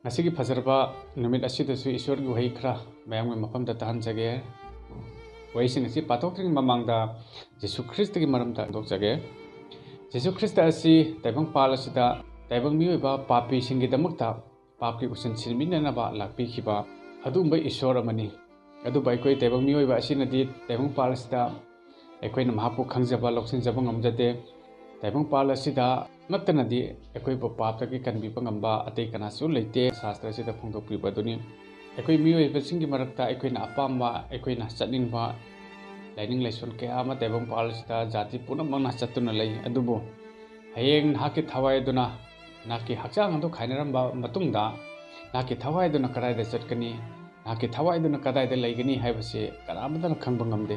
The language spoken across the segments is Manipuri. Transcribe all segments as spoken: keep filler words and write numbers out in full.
ꯉꯁꯤꯒꯤ ꯐꯖꯔꯕ ꯅꯨꯃꯤꯠ ꯑꯁꯤꯗꯁꯨ ꯏꯁꯣꯔꯒꯤ ꯋꯥꯍꯩ ꯈꯔ ꯃꯌꯥꯝꯒꯤ ꯃꯐꯝꯗ ꯇꯥꯍꯟꯖꯒꯦ꯫ ꯋꯥꯍꯩꯁꯤꯡ ꯑꯁꯤ ꯄꯥꯊꯣꯛꯇ꯭ꯔꯤꯉꯩ ꯃꯃꯥꯡꯗ ꯖꯤꯁꯨ ꯈ꯭ꯔꯤꯁꯇꯒꯤ ꯃꯔꯝꯗ ꯐꯣꯡꯗꯣꯛꯆꯒꯦ꯫ ꯖꯤꯁꯨ ꯈ꯭ꯔꯤꯁꯇ ꯑꯁꯤ ꯇꯥꯏꯕꯪꯄꯥꯜ ꯑꯁꯤꯗ ꯇꯥꯏꯕꯪ ꯃꯤꯑꯣꯏꯕ ꯄꯥꯄꯤꯁꯤꯡꯒꯤꯗꯃꯛꯇ ꯄꯥꯞꯀꯤ ꯎꯆꯤꯟ ꯁꯤꯟꯕꯤꯅꯅꯕ ꯂꯥꯛꯄꯤꯈꯤꯕ ꯑꯗꯨꯒꯨꯝꯕ ꯏꯁꯣꯔ ꯑꯃꯅꯤ꯫ ꯑꯗꯨꯕꯨ ꯑꯩꯈꯣꯏ ꯇꯥꯏꯕꯪ ꯃꯤꯑꯣꯏꯕ ꯑꯁꯤꯅꯗꯤ ꯇꯥꯏꯕꯪꯄꯥꯜ ꯑꯁꯤꯗ ꯑꯩꯈꯣꯏꯅ ꯃꯍꯥꯛꯄꯨ ꯈꯪꯖꯕ, ꯂꯧꯁꯤꯟꯖꯕ ꯉꯝꯖꯗꯦ꯫ ꯇꯥꯏꯕꯪꯄꯥꯜ ꯑꯁꯤꯗ ꯅꯠꯇꯅꯗꯤ ꯑꯩꯈꯣꯏꯕꯨ ꯄꯥꯞꯇꯒꯤ ꯀꯟꯕꯤꯕ ꯉꯝꯕ ꯑꯇꯩ ꯀꯅꯥꯁꯨ ꯂꯩꯇꯦ꯫ ꯁꯥꯁꯇ꯭ꯔ ꯑꯁꯤꯗ ꯐꯣꯡꯗꯣꯛꯄꯤꯕ ꯑꯗꯨꯅꯤ꯫ ꯑꯩꯈꯣꯏ ꯃꯤꯑꯣꯏꯕꯁꯤꯡꯒꯤ ꯃꯔꯛꯇ ꯑꯩꯈꯣꯏꯅ ꯑꯄꯥꯝꯕ, ꯑꯩꯈꯣꯏꯅ ꯆꯠꯅꯤꯡꯕ ꯂꯥꯏꯅꯤꯡ ꯂꯥꯏꯁꯣꯟ ꯀꯌꯥ ꯑꯃ ꯇꯥꯏꯕꯪꯄꯥꯜ ꯑꯁꯤꯗ ꯖꯥꯇꯤ ꯄꯨꯝꯅꯃꯛꯅ ꯆꯠꯇꯨꯅ ꯂꯩ꯫ ꯑꯗꯨꯕꯨ ꯍꯌꯦꯡ ꯅꯍꯥꯛꯀꯤ ꯊꯋꯥꯏ ꯑꯗꯨꯅ, ꯅꯍꯥꯛꯀꯤ ꯍꯛꯆꯥꯡ ꯑꯗꯨ ꯈꯥꯏꯅꯔꯝꯕ ꯃꯇꯨꯡꯗ ꯅꯍꯥꯛꯀꯤ ꯊꯋꯥꯏ ꯑꯗꯨꯅ ꯀꯗꯥꯏꯗ ꯆꯠꯀꯅꯤ, ꯅꯍꯥꯛꯀꯤ ꯊꯋꯥꯏ ꯑꯗꯨꯅ ꯀꯗꯥꯏꯗ ꯂꯩꯒꯅꯤ ꯍꯥꯏꯕꯁꯤ ꯀꯅꯥꯃꯠꯇꯅ ꯈꯪꯕ ꯉꯝꯗꯦ꯫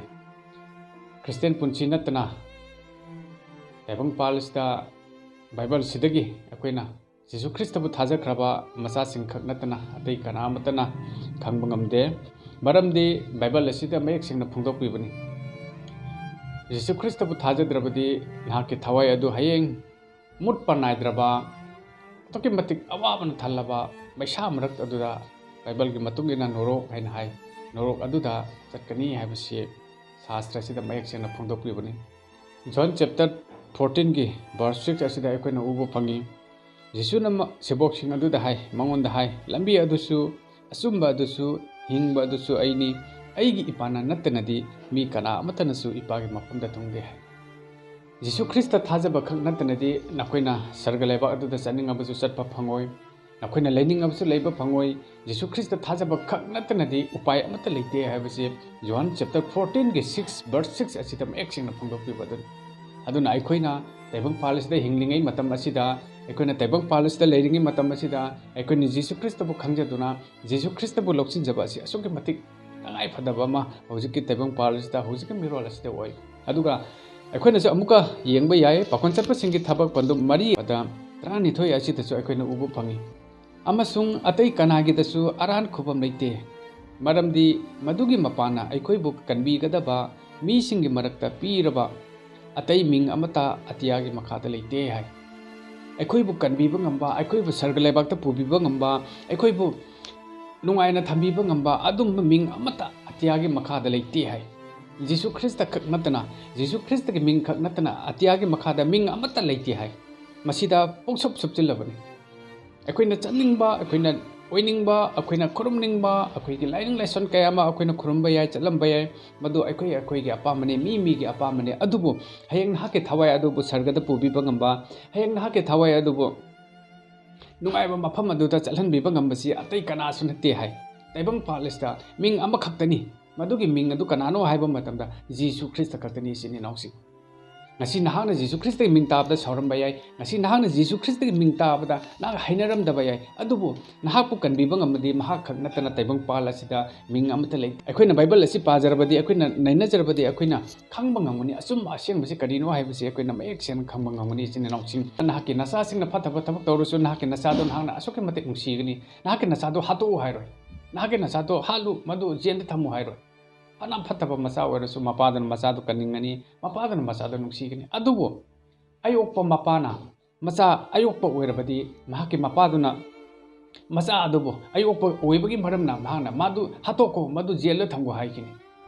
ꯈ꯭ꯔꯤꯁꯇꯤꯌꯥꯟ ꯄꯨꯟꯁꯤ ꯅꯠꯇꯅ ꯇꯥꯏꯕꯪꯄꯥꯜ ꯑꯁꯤꯗ ꯕꯥꯏꯕꯜꯁꯤꯗꯒꯤ ꯑꯩꯈꯣꯏꯅ ꯖꯤꯁꯨ ꯈ꯭ꯔꯤꯁꯇꯕꯨ ꯊꯥꯖꯈ꯭ꯔꯕ ꯃꯆꯥꯁꯤꯡꯈꯛ ꯅꯠꯇꯅ ꯑꯇꯩ ꯀꯅꯥ ꯑꯃꯠꯇꯅ ꯈꯪꯕ ꯉꯝꯗꯦ꯫ ꯃꯔꯝꯗꯤ ꯕꯥꯏꯕꯜ ꯑꯁꯤꯗ ꯃꯌꯦꯛ ꯁꯦꯡꯅ ꯐꯣꯡꯗꯣꯛꯄꯤꯕꯅꯤ꯫ ꯖꯤꯁꯨ ꯈ꯭ꯔꯤꯁꯇꯕꯨ ꯊꯥꯖꯗ꯭ꯔꯕꯗꯤ ꯅꯍꯥꯛꯀꯤ ꯊꯋꯥꯏ ꯑꯗꯨ ꯍꯌꯦꯡ ꯃꯨꯠꯄ ꯅꯥꯏꯗ꯭ꯔꯕ, ꯑꯗꯨꯛꯀꯤ ꯃꯇꯤꯛ ꯑꯋꯥꯕꯅ ꯊꯜꯂꯕ ꯃꯩꯁꯥ ꯃꯔꯛ ꯑꯗꯨꯗ, ꯕꯥꯏꯕꯜꯒꯤ ꯃꯇꯨꯡ ꯏꯟꯅ ꯅꯣꯔꯣꯛ ꯍꯥꯏꯅ ꯍꯥꯏ, ꯅꯣꯔꯣꯛ ꯑꯗꯨꯗ ꯆꯠꯀꯅꯤ ꯍꯥꯏꯕꯁꯤ ꯁꯥꯁꯇ꯭ꯔ ꯑꯁꯤꯗ ꯃꯌꯦꯛ ꯁꯦꯡꯅ ꯐꯣꯡꯗꯣꯛꯄꯤꯕꯅꯤ꯫ ꯖꯣꯟ ꯆꯦꯞꯇꯔ ꯐꯣꯔꯇꯤꯟꯒꯤ ꯚꯔꯁ ꯁꯤꯛꯁ ꯑꯁꯤꯗ ꯑꯩꯈꯣꯏꯅ ꯎꯕ ꯐꯪꯉꯤ꯫ ꯖꯤꯁꯨꯅ ꯃ-, ꯁꯦꯕꯣꯛꯁꯤꯡ ꯑꯗꯨꯗ ꯍꯥꯏ, ꯃꯉꯣꯟꯗ ꯍꯥꯏ, "ꯂꯝꯕꯤ ꯑꯗꯨꯁꯨ, ꯑꯆꯨꯝꯕ ꯑꯗꯨꯁꯨ, ꯍꯤꯡꯕ ꯑꯗꯨꯁꯨ ꯑꯩꯅꯤ꯫ ꯑꯩꯒꯤ ꯏꯄꯥꯅ ꯅꯠꯇꯅꯗꯤ ꯃꯤ ꯀꯅꯥ ꯑꯃꯠꯇꯅꯁꯨ ꯏꯄꯥꯒꯤ ꯃꯐꯝꯗ ꯊꯨꯡꯗꯦ" ꯍꯥꯏ꯫ ꯖꯤꯁꯨ ꯈ꯭ꯔꯤꯁꯇ ꯊꯥꯖꯕ ꯈꯛ ꯅꯠꯇꯅꯗꯤ ꯅꯈꯣꯏꯅ ꯁꯔꯒ ꯂꯩꯕꯥꯛ ꯑꯗꯨꯗ ꯆꯠꯅꯤꯡꯉꯕꯁꯨ ꯆꯠꯄ ꯐꯪꯉꯣꯏ, ꯅꯈꯣꯏꯅ ꯂꯩꯅꯤꯡꯉꯕꯁꯨ ꯂꯩꯕ ꯐꯪꯉꯣꯏ꯫ ꯖꯤꯁꯨ ꯈ꯭ꯔꯤꯁꯇ ꯊꯥꯖꯕ ꯈꯛ ꯅꯠꯇꯅꯗꯤ ꯎꯄꯥꯏ ꯑꯃꯠꯇ ꯂꯩꯇꯦ ꯍꯥꯏꯕꯁꯤ ꯖꯣꯍꯥꯟ ꯆꯦꯞꯇꯔ ꯐꯣꯔꯇꯤꯟꯒꯤ ꯁꯤꯛꯁ, ꯚꯔꯁ ꯁꯤꯛꯁ ꯑꯁꯤꯗ ꯃꯌꯦꯛ ꯁꯦꯡꯅ ꯐꯣꯡꯗꯣꯛꯄꯤꯕ ꯑꯗꯨꯅꯤ꯫ ꯑꯗꯨꯅ ꯑꯩꯈꯣꯏꯅ ꯇꯥꯏꯕꯪ ꯄꯥꯜ ꯑꯁꯤꯗ ꯍꯤꯡꯂꯤꯉꯩ ꯃꯇꯝ ꯑꯁꯤꯗ, ꯑꯩꯈꯣꯏꯅ ꯇꯥꯏꯕꯪ ꯄꯥꯜ ꯑꯁꯤꯗ ꯂꯩꯔꯤꯉꯩ ꯃꯇꯝ ꯑꯁꯤꯗ ꯑꯩꯈꯣꯏꯅ ꯖꯤꯁꯨ ꯈ꯭ꯔꯤꯁꯇꯕꯨ ꯈꯪꯖꯗꯨꯅ ꯖꯤꯁꯨ ꯈ꯭ꯔꯤꯁꯇꯕꯨ ꯂꯧꯁꯤꯟꯖꯕ ꯑꯁꯤ ꯑꯁꯨꯛꯀꯤ ꯃꯇꯤꯛ ꯇꯉꯥꯏ ꯐꯗꯕ ꯑꯃ ꯍꯧꯖꯤꯛꯀꯤ ꯇꯥꯏꯕꯪ ꯄꯥꯜ ꯑꯁꯤꯗ, ꯍꯧꯖꯤꯛꯀꯤ ꯃꯤꯔꯣꯜ ꯑꯁꯤꯗ ꯑꯣꯏ꯫ ꯑꯗꯨꯒ ꯑꯩꯈꯣꯏꯅꯁꯨ ꯑꯃꯨꯛꯀ ꯌꯦꯡꯕ ꯌꯥꯏ, ꯄꯥꯈꯣꯟ ꯆꯠꯄꯁꯤꯡꯒꯤ ꯊꯕꯛ ꯄꯟꯗꯨꯞ ꯃꯔꯤ ꯑꯗ ꯇꯔꯥꯅꯤꯊꯣꯏ ꯑꯁꯤꯗꯁꯨ ꯑꯩꯈꯣꯏꯅ ꯎꯕ ꯐꯪꯉꯤ꯫ "ꯑꯃꯁꯨꯡ ꯑꯇꯩ ꯀꯅꯥꯒꯤꯗꯁꯨ ꯑꯔꯥꯟ ꯈꯨꯕꯝ ꯂꯩꯇꯦ, ꯃꯔꯝꯗꯤ ꯃꯗꯨꯒꯤ ꯃꯄꯥꯅ ꯑꯩꯈꯣꯏꯕꯨ ꯀꯟꯕꯤꯒꯗꯕ ꯃꯤꯁꯤꯡꯒꯤ ꯃꯔꯛꯇ ꯄꯤꯔꯕ ꯑꯇꯩ ꯃꯤꯡ ꯑꯃꯠꯇ ꯑꯇꯤꯌꯥꯒꯤ ꯃꯈꯥꯗ ꯂꯩꯇꯦ" ꯍꯥꯏ꯫ ꯑꯩꯈꯣꯏꯕꯨ ꯀꯟꯕꯤꯕ ꯉꯝꯕ, ꯑꯩꯈꯣꯏꯕꯨ ꯁꯔꯒ ꯂꯩꯕꯥꯛꯇ ꯄꯨꯕꯤꯕ ꯉꯝꯕ, ꯑꯩꯈꯣꯏꯕꯨ ꯅꯨꯡꯉꯥꯏꯅ ꯊꯝꯕꯤꯕ ꯉꯝꯕ ꯑꯗꯨꯝꯕ ꯃꯤꯡ ꯑꯃꯠꯇ ꯑꯇꯤꯌꯥꯒꯤ ꯃꯈꯥꯗ ꯂꯩꯇꯦ ꯍꯥꯏ꯫ ꯖꯤꯁꯨ ꯈ꯭ꯔꯤꯁꯇ ꯈꯛ ꯅꯠꯇꯅ, ꯖꯤꯁꯨ ꯈ꯭ꯔꯤꯁꯇꯒꯤ ꯃꯤꯡ ꯈꯛ ꯅꯠꯇꯅ ꯑꯇꯤꯌꯥꯒꯤ ꯃꯈꯥꯗ ꯃꯤꯡ ꯑꯃꯠꯇ ꯂꯩꯇꯦ ꯍꯥꯏ꯫ ꯃꯁꯤꯗ ꯄꯨꯡꯁꯨꯞ ꯁꯨꯞꯆꯤꯜꯂꯕꯅꯤ꯫ ꯑꯩꯈꯣꯏꯅ ꯆꯠꯅꯤꯡꯕ, ꯑꯩꯈꯣꯏꯅ ꯑꯣꯏꯅꯤꯡꯕ, ꯑꯩꯈꯣꯏꯅ ꯈꯨꯔꯨꯝꯅꯤꯡꯕ, ꯑꯩꯈꯣꯏꯒꯤ ꯂꯥꯏꯅꯤꯡ ꯂꯥꯏꯁꯣꯟ ꯀꯌꯥ ꯑꯃ ꯑꯩꯈꯣꯏꯅ ꯈꯨꯔꯨꯝꯕ ꯌꯥꯏ, ꯆꯠꯂꯝꯕ ꯌꯥꯏ꯫ ꯃꯗꯨ ꯑꯩꯈꯣꯏ ꯑꯩꯈꯣꯏꯒꯤ ꯑꯄꯥꯝꯕꯅꯤ, ꯃꯤ ꯃꯤꯒꯤ ꯑꯄꯥꯝꯕꯅꯤ꯫ ꯑꯗꯨꯕꯨ ꯍꯌꯦꯡ ꯅꯍꯥꯛꯀꯤ ꯊꯋꯥꯏ ꯑꯗꯨꯕꯨ ꯁꯔꯒꯗ ꯄꯨꯕꯤꯕ ꯉꯝꯕ, ꯍꯌꯦꯡ ꯅꯍꯥꯛꯀꯤ ꯊꯋꯥꯏ ꯑꯗꯨꯕꯨ ꯅꯨꯡꯉꯥꯏꯕ ꯃꯐꯝ ꯑꯗꯨꯗ ꯆꯠꯍꯟꯕꯤꯕ ꯉꯝꯕꯁꯤ ꯑꯇꯩ ꯀꯅꯥꯁꯨ ꯅꯠꯇꯦ ꯍꯥꯏ꯫ ꯇꯥꯏꯕꯪ ꯄꯥꯜ ꯑꯁꯤꯗ ꯃꯤꯡ ꯑꯃꯈꯛꯇꯅꯤ꯫ ꯃꯗꯨꯒꯤ ꯃꯤꯡ ꯑꯗꯨ ꯀꯅꯥꯅꯣ ꯍꯥꯏꯕ ꯃꯇꯝꯗ ꯖꯤꯁꯨ ꯈ꯭ꯔꯤꯁꯇ ꯈꯛꯇꯅꯤ, ꯏꯆꯤꯟ ꯏꯅꯥꯎꯁꯤꯡ꯫ ꯉꯁꯤ ꯅꯍꯥꯛꯅ ꯖꯤꯁꯨ ꯈ꯭ꯔꯤꯁꯇꯒꯤ ꯃꯤꯡ ꯇꯥꯕꯗ ꯁꯥꯎꯔꯝꯕ ꯌꯥꯏ꯫ ꯉꯁꯤ ꯅꯍꯥꯛꯅ ꯖꯤꯁꯨ ꯈ꯭ꯔꯤꯁꯇꯒꯤ ꯃꯤꯡ ꯇꯥꯕꯗ ꯅꯍꯥꯛ ꯍꯩꯅꯔꯝꯗꯕ ꯌꯥꯏ꯫ ꯑꯗꯨꯕꯨ ꯅꯍꯥꯛꯄꯨ ꯀꯟꯕꯤꯕ ꯉꯝꯕꯗꯤ ꯃꯍꯥꯛ ꯈꯛ ꯅꯠꯇꯅ ꯇꯥꯏꯕꯪ ꯄꯥꯜ ꯑꯁꯤꯗ ꯃꯤꯡ ꯑꯃꯠꯇ ꯂꯩꯇꯦ꯫ ꯑꯩꯈꯣꯏꯅ ꯕꯥꯏꯕꯜ ꯑꯁꯤ ꯄꯥꯖꯔꯕꯗꯤ, ꯑꯩꯈꯣꯏꯅ ꯅꯩꯅꯖꯔꯕꯗꯤ, ꯑꯩꯈꯣꯏꯅ ꯈꯪꯕ ꯉꯝꯒꯅꯤ꯫ ꯑꯆꯨꯝꯕ ꯑꯁꯦꯡꯕꯁꯤ ꯀꯔꯤꯅꯣ ꯍꯥꯏꯕꯁꯤ ꯑꯩꯈꯣꯏꯅ ꯃꯌꯦꯛ ꯁꯦꯡꯅ ꯈꯪꯕ ꯉꯝꯒꯅꯤ, ꯏꯆꯤꯟ ꯏꯅꯥꯎꯁꯤꯡ꯫ ꯅꯍꯥꯛꯀꯤ ꯅꯆꯥꯁꯤꯡꯅ ꯐꯠꯇꯕ ꯊꯕꯛ ꯇꯧꯔꯁꯨ, ꯅꯍꯥꯛꯀꯤ ꯅꯆꯥꯗꯣ ꯅꯍꯥꯛꯅ ꯑꯁꯨꯛꯀꯤ ꯃꯇꯤꯛ ꯅꯨꯡꯁꯤꯒꯅꯤ꯫ ꯅꯍꯥꯛꯀꯤ ꯅꯆꯥꯗꯣ ꯍꯥꯠꯇꯣꯛꯎ ꯍꯥꯏꯔꯣꯏ꯫ ꯅꯍꯥꯛꯀꯤ ꯅꯆꯥꯗꯣ ꯍꯥꯠꯂꯨ, ꯃꯗꯨ ꯖꯦꯜꯗ ꯊꯝꯃꯨ ꯍꯥꯏꯔꯣꯏ꯫ ꯐꯅ ꯐꯠꯇꯕ ꯃꯆꯥ ꯑꯣꯏꯔꯁꯨ, ꯃꯄꯥꯗꯨꯅ ꯃꯆꯥꯗꯨ ꯀꯟꯅꯤꯡꯒꯅꯤ, ꯃꯄꯥꯗꯨꯅ ꯃꯆꯥꯗꯨ ꯅꯨꯡꯁꯤꯒꯅꯤ꯫ ꯑꯗꯨꯕꯨ ꯑꯌꯣꯛꯄ ꯃꯄꯥꯅ ꯃꯆꯥ ꯑꯌꯣꯛꯄ ꯑꯣꯏꯔꯕꯗꯤ, ꯃꯍꯥꯛꯀꯤ ꯃꯄꯥꯗꯨꯅ ꯃꯆꯥ ꯑꯗꯨꯕꯨ ꯑꯌꯣꯛꯄ ꯑꯣꯏꯕꯒꯤ ꯃꯔꯝꯅ ꯃꯍꯥꯛꯅ ꯃꯥꯗꯨ ꯍꯥꯠꯇꯣꯛꯈꯣ, ꯃꯗꯨ ꯖꯦꯜꯗ ꯊꯝꯈꯣ ꯍꯥꯏꯈꯤꯅꯤ꯫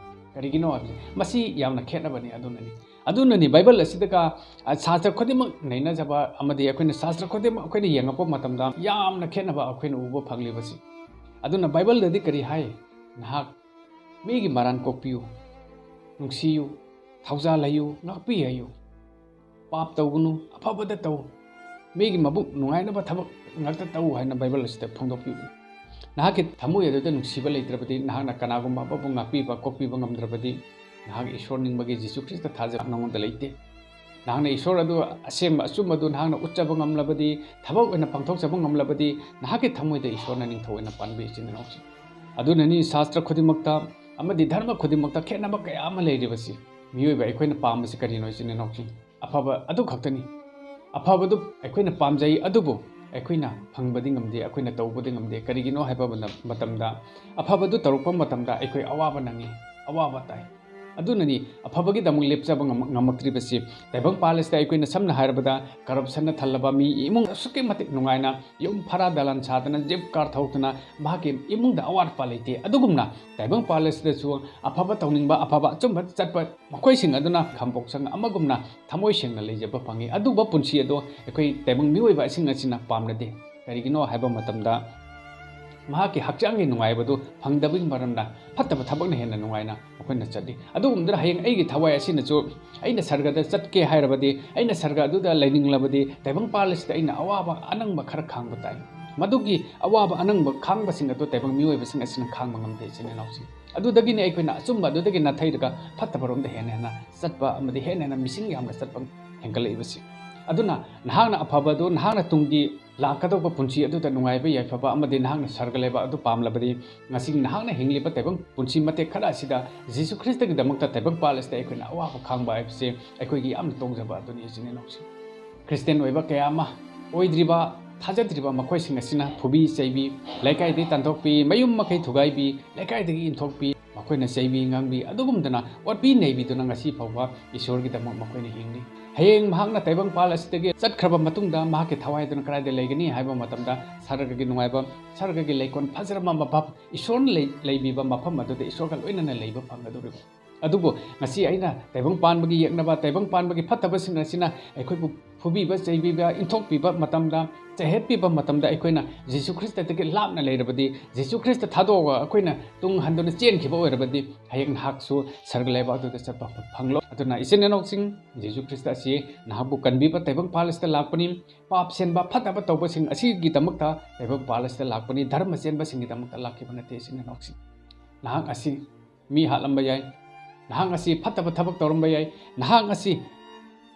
ꯀꯔꯤꯒꯤꯅꯣ ꯍꯥꯏꯕꯁꯦ, ꯃꯁꯤ ꯌꯥꯝꯅ ꯈꯦꯠꯅꯕꯅꯤ꯫ ꯑꯗꯨꯅꯅꯤ, ꯑꯗꯨꯅꯅꯤ ꯕꯥꯏꯕꯜ ꯑꯁꯤꯗꯒ, ꯑ, ꯁꯥꯁꯇ꯭ꯔ ꯈꯨꯗꯤꯡꯃꯛ ꯅꯩꯅꯖꯕ ꯑꯃꯗꯤ ꯑꯩꯈꯣꯏꯅ ꯁꯥꯁꯇ꯭ꯔ ꯈꯨꯗꯤꯡꯃꯛ ꯑꯩꯈꯣꯏꯅ ꯌꯦꯡꯉꯛꯄ ꯃꯇꯝꯗ ꯌꯥꯝꯅ ꯈꯦꯠꯅꯕ ꯑꯩꯈꯣꯏꯅ ꯎꯕ ꯐꯪꯂꯤꯕꯁꯤ꯫ ꯑꯗꯨꯅ ꯕꯥꯏꯕꯜꯗꯗꯤ ꯀꯔꯤ ꯍꯥꯏ? ꯅꯍꯥꯛ ꯃꯤꯒꯤ ꯃꯔꯥꯟ ꯀꯣꯛꯄꯤꯌꯨ, ꯅꯨꯡꯁꯤꯌꯨ, ꯊꯧꯖꯥꯜ ꯍꯩꯌꯨ, ꯉꯥꯛꯄꯤ ꯍꯩꯌꯨ꯫ ꯄꯥꯞ ꯇꯧꯒꯅꯨ, ꯑꯐꯕꯗ ꯇꯧ꯫ ꯃꯤꯒꯤ ꯃꯕꯨꯛ ꯅꯨꯡꯉꯥꯏꯅꯕ ꯊꯕꯛ ꯉꯥꯛꯇ ꯇꯧ ꯍꯥꯏꯅ ꯕꯥꯏꯕꯜ ꯑꯁꯤꯗ ꯐꯣꯡꯗꯣꯛꯄꯤꯕꯅꯤ꯫ ꯅꯍꯥꯛꯀꯤ ꯊꯃꯣꯏ ꯑꯗꯨꯗ ꯅꯨꯡꯁꯤꯕ ꯂꯩꯇ꯭ꯔꯕꯗꯤ, ꯅꯍꯥꯛꯅ ꯀꯅꯥꯒꯨꯝꯕ ꯑꯃꯕꯨ ꯉꯥꯛꯄꯤꯕ, ꯀꯣꯛꯄꯤꯕ ꯉꯝꯗ꯭ꯔꯕꯗꯤ, ꯅꯍꯥꯛ ꯏꯁꯣꯔ ꯅꯤꯡꯕꯒꯤ ꯖꯤꯁꯨ ꯈ꯭ꯔꯤꯁꯇ ꯊꯥꯖꯕ ꯅꯉꯣꯟꯗ ꯂꯩꯇꯦ꯫ ꯅꯍꯥꯛꯅ ꯏꯁꯣꯔ ꯑꯗꯨ ꯑꯁꯦꯡꯕ ꯑꯆꯨꯝꯕ ꯑꯗꯨ ꯅꯍꯥꯛꯅ ꯎꯠꯆꯕ ꯉꯝꯂꯕꯗꯤ, ꯊꯕꯛ ꯑꯣꯏꯅ ꯄꯥꯡꯊꯣꯛꯆꯕ ꯉꯝꯂꯕꯗꯤ, ꯅꯍꯥꯛꯀꯤ ꯊꯃꯣꯏꯗ ꯏꯁꯣꯔꯅ ꯅꯤꯡꯊꯧ ꯑꯣꯏꯅ ꯄꯥꯟꯕꯤ, ꯏꯆꯤꯟ ꯏꯅꯥꯎꯁꯤꯡ꯫ ꯑꯗꯨꯅꯅꯤ ꯁꯥꯁꯇ꯭ꯔ ꯈꯨꯗꯤꯡꯃꯛꯇ ꯑꯃꯗꯤ ꯙꯔꯃ ꯈꯨꯗꯤꯡꯃꯛꯇ ꯈꯦꯠꯅꯕ ꯀꯌꯥ ꯑꯃ ꯂꯩꯔꯤꯕꯁꯤ꯫ ꯃꯤꯑꯣꯏꯕ ꯑꯩꯈꯣꯏꯅ ꯄꯥꯝꯕꯁꯤ ꯀꯔꯤꯅꯣ, ꯏꯆꯤꯟ ꯏꯅꯥꯎꯁꯤꯡ? ꯑꯐꯕ ꯑꯗꯨ ꯈꯛꯇꯅꯤ꯫ ꯑꯐꯕꯗꯨ ꯑꯩꯈꯣꯏꯅ ꯄꯥꯝꯖꯩ, ꯑꯗꯨꯕꯨ ꯑꯩꯈꯣꯏꯅ ꯐꯪꯕꯗꯤ ꯉꯝꯗꯦ, ꯑꯩꯈꯣꯏꯅ ꯇꯧꯕꯗꯤ ꯉꯝꯗꯦ꯫ ꯀꯔꯤꯒꯤꯅꯣ ꯍꯥꯏꯕ ꯃꯇꯝ-, ꯃꯇꯝꯗ, ꯑꯐꯕꯗꯨ ꯇꯧꯔꯛꯄ ꯃꯇꯝꯗ ꯑꯩꯈꯣꯏ ꯑꯋꯥꯕ ꯅꯪꯉꯤ, ꯑꯋꯥꯕ ꯇꯥꯏ꯫ ꯑꯗꯨꯅꯅꯤ ꯑꯐꯕꯒꯤꯗꯃꯛ ꯂꯦꯞꯆꯕ ꯉꯝ-, ꯉꯝꯃꯛꯇ꯭ꯔꯤꯕꯁꯤ꯫ ꯇꯥꯏꯕꯪꯄꯥꯜ ꯑꯁꯤꯗ ꯑꯩꯈꯣꯏꯅ ꯁꯝꯅ ꯍꯥꯏꯔꯕꯗ corruptionꯅ ꯊꯜꯂꯕ ꯃꯤ ꯏꯃꯨꯡ ꯑꯁꯨꯛꯀꯤ ꯃꯇꯤꯛ ꯅꯨꯡꯉꯥꯏꯅ ꯌꯨꯝ ꯐꯔꯥ ꯗꯂꯥꯟ ꯁꯥꯗꯅ ꯖꯤꯞ ꯀꯥꯔ ꯊꯧꯗꯅ ꯃꯍꯥꯛꯀꯤ ꯏꯃꯨꯡꯗ ꯑꯋꯥꯠꯄ ꯂꯩꯇꯦ꯫ ꯑꯗꯨꯒꯨꯝꯅ ꯇꯥꯏꯕꯪꯄꯥꯜ ꯑꯁꯤꯗꯁꯨ ꯑꯐꯕ ꯇꯧꯅꯤꯡꯕ, ꯑꯐꯕ ꯑꯆꯨꯝꯕ ꯆꯠꯄ ꯃꯈꯣꯏꯁꯤꯡ ꯑꯗꯨꯅ ꯈꯝꯕꯣꯛ ꯁꯪ ꯑꯃꯒꯨꯝꯅ ꯊꯃꯣꯏ ꯁꯦꯡꯅ ꯂꯩꯖꯕ ꯐꯪꯉꯤ꯫ ꯑꯗꯨꯒꯨꯝꯕ ꯄꯨꯟꯁꯤ ꯑꯗꯣ ꯑꯩꯈꯣꯏ ꯇꯥꯏꯕꯪ ꯃꯤꯑꯣꯏꯕ ꯑꯁꯤꯡ ꯑꯁꯤꯅ ꯄꯥꯝꯅꯗꯦ꯫ ꯀꯔꯤꯒꯤꯅꯣ ꯍꯥꯏꯕ ꯃꯇꯝꯗ ꯃꯍꯥꯛꯀꯤ ꯍꯛꯆꯥꯡꯒꯤ ꯅꯨꯡꯉꯥꯏꯕꯗꯨ ꯐꯪꯗꯕꯒꯤ ꯃꯔꯝꯅ ꯐꯠꯇꯕ ꯊꯕꯛꯅ ꯍꯦꯟꯅ ꯅꯨꯡꯉꯥꯏꯅ ꯃꯈꯣꯏꯅ ꯆꯠꯂꯤ꯫ ꯑꯗꯨꯒꯨꯝꯗꯨꯅ ꯍꯌꯦꯡ ꯑꯩꯒꯤ ꯊꯋꯥꯏ ꯑꯁꯤꯅꯁꯨ ꯑꯩꯅ ꯁꯔꯒꯗ ꯆꯠꯀꯦ ꯍꯥꯏꯔꯕꯗꯤ, ꯑꯩꯅ ꯁꯔꯒ ꯑꯗꯨꯗ ꯂꯩꯅꯤꯡꯂꯕꯗꯤ, ꯇꯥꯏꯕꯪꯄꯥꯜ ꯑꯁꯤꯗ ꯑꯩꯅ ꯑꯋꯥꯕ ꯑꯅꯪꯕ ꯈꯔ ꯈꯥꯡꯕ ꯇꯥꯏ꯫ ꯃꯗꯨꯒꯤ ꯑꯋꯥꯕ ꯑꯅꯪꯕ ꯈꯥꯡꯕꯁꯤꯡ ꯑꯗꯨ ꯇꯥꯏꯕꯪ ꯃꯤꯑꯣꯏꯕꯁꯤꯡ ꯑꯁꯤꯅ ꯈꯥꯡꯕ ꯉꯝꯗꯦ, ꯏꯆꯤꯟ ꯏꯅꯥꯎꯁꯤꯡ꯫ ꯑꯗꯨꯗꯒꯤꯅꯤ ꯑꯩꯈꯣꯏꯅ ꯑꯆꯨꯝꯕ ꯑꯗꯨꯗꯒꯤ ꯅꯥꯊꯩꯔꯒ ꯐꯠꯇꯕꯔꯣꯝꯗ ꯍꯦꯟꯅ ꯍꯦꯟꯅ ꯆꯠꯄ ꯑꯃꯗꯤ ꯍꯦꯟꯅ ꯍꯦꯟꯅ ꯃꯤꯁꯤꯡ ꯌꯥꯝꯅ ꯆꯠꯄ ꯍꯦꯟꯒꯠꯂꯛꯏꯕꯁꯤ꯫ ꯑꯗꯨꯅ ꯅꯍꯥꯛꯅ ꯑꯐꯕꯗꯨ, ꯅꯍꯥꯛꯅ ꯇꯨꯡꯒꯤ ꯂꯥꯛꯀꯗꯧꯕ ꯄꯨꯟꯁꯤ ꯑꯗꯨꯗ ꯅꯨꯡꯉꯥꯏꯕ ꯌꯥꯏꯐꯕ ꯑꯃꯗꯤ ꯅꯍꯥꯛꯅ ꯁꯔꯒ ꯂꯩꯕꯥꯛ ꯑꯗꯨ ꯄꯥꯝꯂꯕꯗꯤ, ꯉꯁꯤ ꯅꯍꯥꯛꯅ ꯍꯤꯡꯂꯤꯕ ꯇꯥꯏꯕꯪ ꯄꯨꯟꯁꯤ ꯃꯇꯦꯛ ꯈꯔ ꯑꯁꯤꯗ ꯖꯤꯁꯨ ꯈ꯭ꯔꯤꯁꯇꯒꯤꯗꯃꯛꯇ ꯇꯥꯏꯕꯪꯄꯥꯜ ꯑꯁꯤꯗ ꯑꯩꯈꯣꯏꯅ ꯑꯋꯥꯕ ꯈꯥꯡꯕ ꯍꯥꯏꯕꯁꯤ ꯑꯩꯈꯣꯏꯒꯤ ꯌꯥꯝꯅ ꯇꯣꯡꯖꯕ ꯑꯗꯨꯅꯤ, ꯏꯆꯤꯟ ꯏꯅꯥꯎꯁꯤꯡ꯫ ꯈ꯭ꯔꯤꯁꯇꯤꯌꯥꯟ ꯑꯣꯏꯕ ꯀꯌꯥ ꯑꯃ ꯑꯣꯏꯗ꯭ꯔꯤꯕ, ꯊꯥꯖꯗ꯭ꯔꯤꯕ ꯃꯈꯣꯏꯁꯤꯡ ꯑꯁꯤꯅ ꯐꯨꯕꯤ ꯆꯩꯕꯤ, ꯂꯩꯀꯥꯏꯗꯒꯤ ꯇꯥꯟꯊꯣꯛꯄꯤ, ꯃꯌꯨꯝ ꯃꯀꯩ ꯊꯨꯒꯥꯏꯕꯤ, ꯂꯩꯀꯥꯏꯗꯒꯤ ꯏꯟꯊꯣꯛꯄꯤ, ꯃꯈꯣꯏꯅ ꯆꯩꯕꯤ ꯉꯥꯡꯕꯤ, ꯑꯗꯨꯒꯨꯝꯗꯅ ꯑꯣꯠꯄꯤ ꯅꯩꯕꯤꯗꯨꯅ ꯉꯁꯤ ꯐꯥꯎꯕ ꯏꯁꯣꯔꯒꯤꯗꯃꯛ ꯃꯈꯣꯏꯅ ꯍꯤꯡꯂꯤ꯫ ꯍꯌꯦꯡ ꯃꯍꯥꯛꯅ ꯇꯥꯏꯕꯪꯄꯥꯜ ꯑꯁꯤꯗꯒꯤ ꯆꯠꯈ꯭ꯔꯕ ꯃꯇꯨꯡꯗ ꯃꯍꯥꯛꯀꯤ ꯊꯋꯥꯏ ꯑꯗꯨꯅ ꯀꯗꯥꯏꯗ ꯂꯩꯒꯅꯤ ꯍꯥꯏꯕ ꯃꯇꯝꯗ, ꯁꯔꯒꯒꯤ ꯅꯨꯡꯉꯥꯏꯕ, ꯁꯔꯒꯒꯤ ꯂꯩꯀꯣꯜ ꯐꯖꯔꯕ ꯃꯐꯝ, ꯏꯁꯣꯔꯅ ꯂꯩ-, ꯂꯩꯕꯤꯕ ꯃꯐꯝ ꯑꯗꯨꯗ ꯏꯁꯣꯔꯒ ꯂꯣꯏꯅꯅ ꯂꯩꯕ ꯐꯪꯒꯗꯧꯔꯤꯕ꯫ ꯑꯗꯨꯕꯨ ꯉꯁꯤ ꯑꯩꯅ ꯇꯥꯏꯕꯪ ꯄꯥꯟꯕꯒꯤ ꯌꯦꯛꯅꯕ, ꯇꯥꯏꯕꯪ ꯄꯥꯟꯕꯒꯤ ꯐꯠꯇꯕꯁꯤꯡ ꯑꯁꯤꯅ ꯑꯩꯈꯣꯏꯕꯨ ꯐꯨꯕꯤꯕ, ꯆꯩꯕꯤꯕ, ꯏꯟꯊꯣꯛꯄꯤꯕ ꯃꯇꯝꯗ, ꯆꯩꯍꯠꯄꯤꯕ ꯃꯇꯝꯗ ꯑꯩꯈꯣꯏꯅ ꯖꯤꯁꯨ ꯈ꯭ꯔꯤꯁꯇꯗꯒꯤ ꯂꯥꯞꯅ ꯂꯩꯔꯕꯗꯤ, ꯖꯤꯁꯨ ꯈ꯭ꯔꯤꯁꯇ ꯊꯥꯗꯣꯛꯑꯒ ꯑꯩꯈꯣꯏꯅ ꯇꯨꯡ ꯍꯟꯗꯨꯅ ꯆꯦꯟꯈꯤꯕ ꯑꯣꯏꯔꯕꯗꯤ, ꯍꯌꯦꯡ ꯅꯍꯥꯛꯁꯨ ꯁꯔꯒ ꯂꯩꯕꯥꯛ ꯑꯗꯨꯗ ꯆꯠꯄ ꯐꯪꯂꯣꯏ꯫ ꯑꯗꯨꯅ ꯏꯆꯤꯟ ꯏꯅꯥꯎꯁꯤꯡ, ꯖꯤꯁꯨ ꯈ꯭ꯔꯤꯁꯇ ꯑꯁꯤ ꯅꯍꯥꯛꯄꯨ ꯀꯟꯕꯤꯕ ꯇꯥꯏꯕꯪ ꯄꯥꯜ ꯑꯁꯤꯗ ꯂꯥꯛꯄꯅꯤ꯫ ꯄꯥꯞ ꯁꯦꯟꯕ, ꯐꯠꯇꯕ ꯇꯧꯕꯁꯤꯡ ꯑꯁꯤꯒꯤꯗꯃꯛꯇ ꯇꯥꯏꯕꯪ ꯄꯥꯜ ꯑꯁꯤꯗ ꯂꯥꯛꯄꯅꯤ꯫ ꯙꯔꯃ ꯆꯦꯟꯕꯁꯤꯡꯒꯤꯗꯃꯛꯇ ꯂꯥꯛꯈꯤꯕ ꯅꯠꯇꯦ, ꯏꯆꯤꯟ ꯏꯅꯥꯎꯁꯤꯡ꯫ ꯅꯍꯥꯛ ꯑꯁꯤ ꯃꯤ ꯍꯥꯠꯂꯝꯕ ꯌꯥꯏ, ꯅꯍꯥꯛ ꯑꯁꯤ ꯐꯠꯇꯕ ꯊꯕꯛ ꯇꯧꯔꯝꯕ ꯌꯥꯏ, ꯅꯍꯥꯛ ꯑꯁꯤ